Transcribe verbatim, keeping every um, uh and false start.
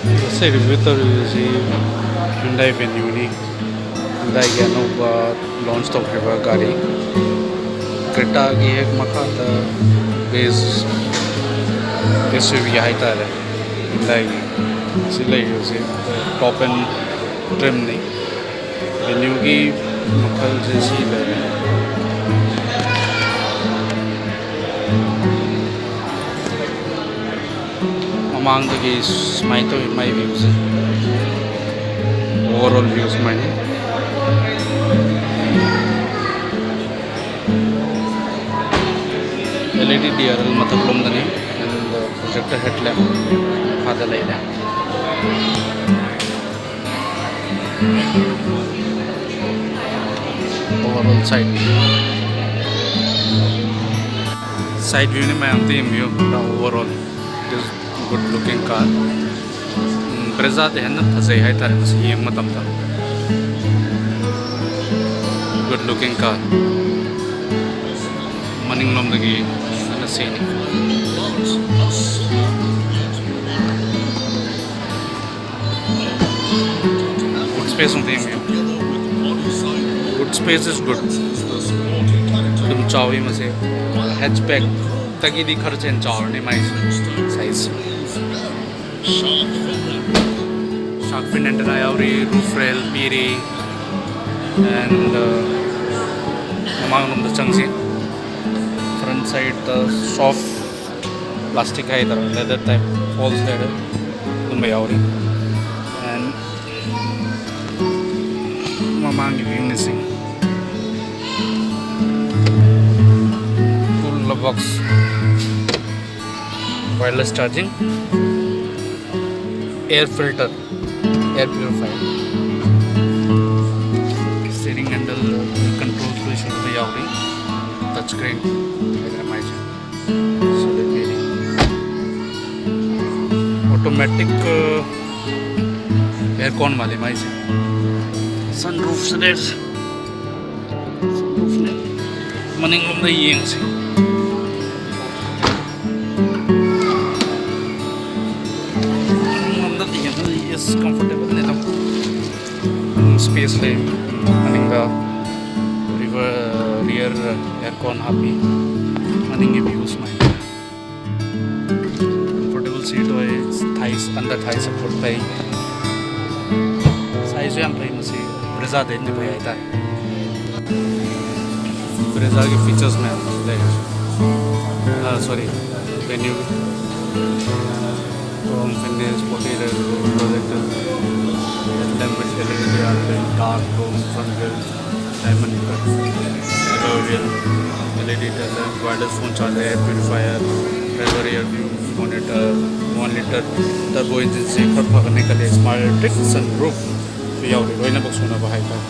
ꯉꯁꯤ review ꯇꯧꯔꯤꯕꯁꯤ Hyundai ꯚꯦꯅ꯭ꯌꯨꯅꯤ꯫ ꯍ꯭ꯌꯨꯟꯗꯥꯏꯒꯤ ꯑꯅꯧꯕ launch ꯇꯧꯈ꯭ꯔꯤꯕ ꯒꯥꯔꯤ, ꯀ꯭ꯔꯦꯇꯥꯒꯤ ꯍꯦꯛ ꯃꯈꯥꯗ ꯕꯦꯁ ꯑꯦꯁ ꯌꯨ ꯚꯤ ꯍꯥꯏꯇꯥꯔꯦ꯫ ꯍ꯭ꯌꯨꯟꯗꯥꯏꯒꯤ ꯁꯤ ꯂꯩꯔꯤꯕꯁꯤ ꯇꯣꯞ ꯑꯦꯟ ꯇ꯭ꯔꯤꯝꯅꯤ꯫ ꯚꯦꯅ꯭ꯌꯨꯒꯤ ꯃꯈꯜꯁꯦ ꯁꯤ ꯂꯩꯔꯦ꯫ ꯃꯃꯥꯡꯗꯒꯤ ꯁꯨꯃꯥꯏꯅ ꯇꯧꯋꯤ ꯃꯥꯏ ꯚ꯭ꯌꯨꯁꯦ, ꯑꯣꯚꯔ ꯑꯣꯜ ꯚ꯭ꯌꯨ ꯁꯨꯃꯥꯏꯅ꯫ L E D D R L ꯃꯊꯛꯂꯣꯝꯗꯅꯤ, ꯑꯦꯟ ꯄ꯭ꯔꯣꯖꯦꯛꯇꯔ ꯍꯦꯠ ꯂꯦꯝꯞ ꯃꯈꯥꯗ ꯂꯩꯔꯦ꯫ ꯑꯣꯚꯔ ꯑꯣꯜ ꯁꯥꯏꯠ, ꯁꯥꯏꯠ ꯚ꯭ꯌꯨꯅꯤ ꯃꯌꯥꯝ, ꯑꯝꯇ ꯌꯦꯡꯕꯤꯌꯨ꯫ ꯄꯨꯔꯥ overall, it is good looking car. ꯕ꯭ꯔꯦꯖꯥꯗ ꯍꯦꯟꯅ ꯐꯖꯩ ꯍꯥꯏꯇꯥꯔꯦ ꯃꯁꯤ ꯌꯦꯡꯕ ꯃꯇꯝꯗ꯫ Good looking car꯫ ꯃꯅꯤꯡꯂꯣꯝꯗꯒꯤ ꯐꯖꯅ ꯁꯦꯡꯉꯤ꯫ ꯕꯨꯠ ꯁ꯭ꯄꯦꯁ ꯑꯝꯇ ꯌꯦꯡꯕꯤꯌꯨ꯫ Boot space is good. ꯑꯗꯨꯝ ꯆꯥꯎꯋꯤ ꯃꯁꯦ꯫ ꯍꯦꯠꯆꯕꯦꯛꯇꯒꯤꯗꯤ ꯈꯔ ꯍꯦꯟꯅ ꯆꯥꯎꯔꯅꯤ ꯃꯥꯏꯁꯦ, ꯁꯥꯏꯖ꯫ ꯁꯥꯔꯛ ꯐꯤꯟ ꯑꯦꯟꯇꯦꯅꯥ ꯌꯥꯎꯔꯤ, ꯔꯨꯐ ꯔꯦꯜ ꯄꯤꯔꯤ, ꯑꯦꯟ ꯃꯃꯥꯡꯂꯣꯝꯗ ꯆꯪꯁꯤ꯫ ꯐ꯭ꯔꯟꯠ ꯁꯥꯏꯠꯇ ꯁꯣꯐ ꯄ꯭ꯂꯥꯁꯇꯤꯛ ꯍꯥꯏꯒꯗ꯭ꯔꯥ, ꯂꯦꯗꯔ ꯇꯥꯏꯞ, ꯐꯣꯜꯁ ꯂꯦꯗꯔ ꯑꯗꯨꯝꯕ ꯌꯥꯎꯔꯤ꯫ ꯑꯦꯟ ꯃꯃꯥꯡꯒꯤ ꯚ꯭ꯌꯨꯅꯤ ꯁꯤ꯫ Cool box, wireless charging, air filter, air purifier, steering handle controls ꯂꯣꯏ ꯁꯨꯅꯕ ꯌꯥꯎꯔꯤ꯫ Touch screen ꯍꯥꯏꯗꯅ ꯃꯥꯏꯁꯦ꯫ Automatic aircon ꯃꯥꯜꯂꯦ ꯃꯥꯏꯁꯦ꯫ Sunroof ꯁꯤꯗ, sunroof ꯅꯦ꯫ ꯃꯅꯤꯡꯂꯣꯝꯗ ꯌꯦꯡꯁꯤ꯫ ꯃꯅꯤꯡꯂꯣꯝꯗ Comfortable ꯅꯦ ꯑꯗꯨꯝ꯫ ꯁ꯭ꯄꯦꯁ ꯂꯩ꯫ ꯃꯅꯤꯡꯗ ꯔꯤꯌꯔ ꯑꯦꯌꯔꯀꯣꯟ ꯍꯥꯞꯄꯤ꯫ ꯃꯅꯤꯡꯒꯤ ꯚ꯭ꯌꯨ ꯁꯨꯃꯥꯏꯅ꯫ Comfortable seat ꯑꯣꯏ꯫ Thighs, under thigh support ꯐꯩ꯫ Size ꯁꯨ ꯌꯥꯝ ꯐꯩ ꯃꯁꯤ꯫ Brezza ꯗꯩ ꯍꯦꯟꯅ ꯐꯩ ꯍꯥꯏꯇꯥꯔꯦ꯫ Brezza ꯒꯤ features ꯃꯌꯥꯝ ꯂꯩ꯫ Sorry, venue chrome finish, forty projector, ambient L E D R, dark chrome front grille, diamond cut alloy wheel, L E D tail lamp, wireless phone charger, air purifier, driver rear view monitor, one liter turbo engine ꯁꯤ ꯈꯔ ꯐꯒꯅꯤ ꯈꯜꯂꯤ꯫ Smart electric sunroof ꯁꯨ ꯌꯥꯎꯔꯤ꯫ ꯂꯣꯏꯅꯃꯛ ꯁꯨꯅꯕ ꯍꯥꯏꯇꯥꯔꯦ꯫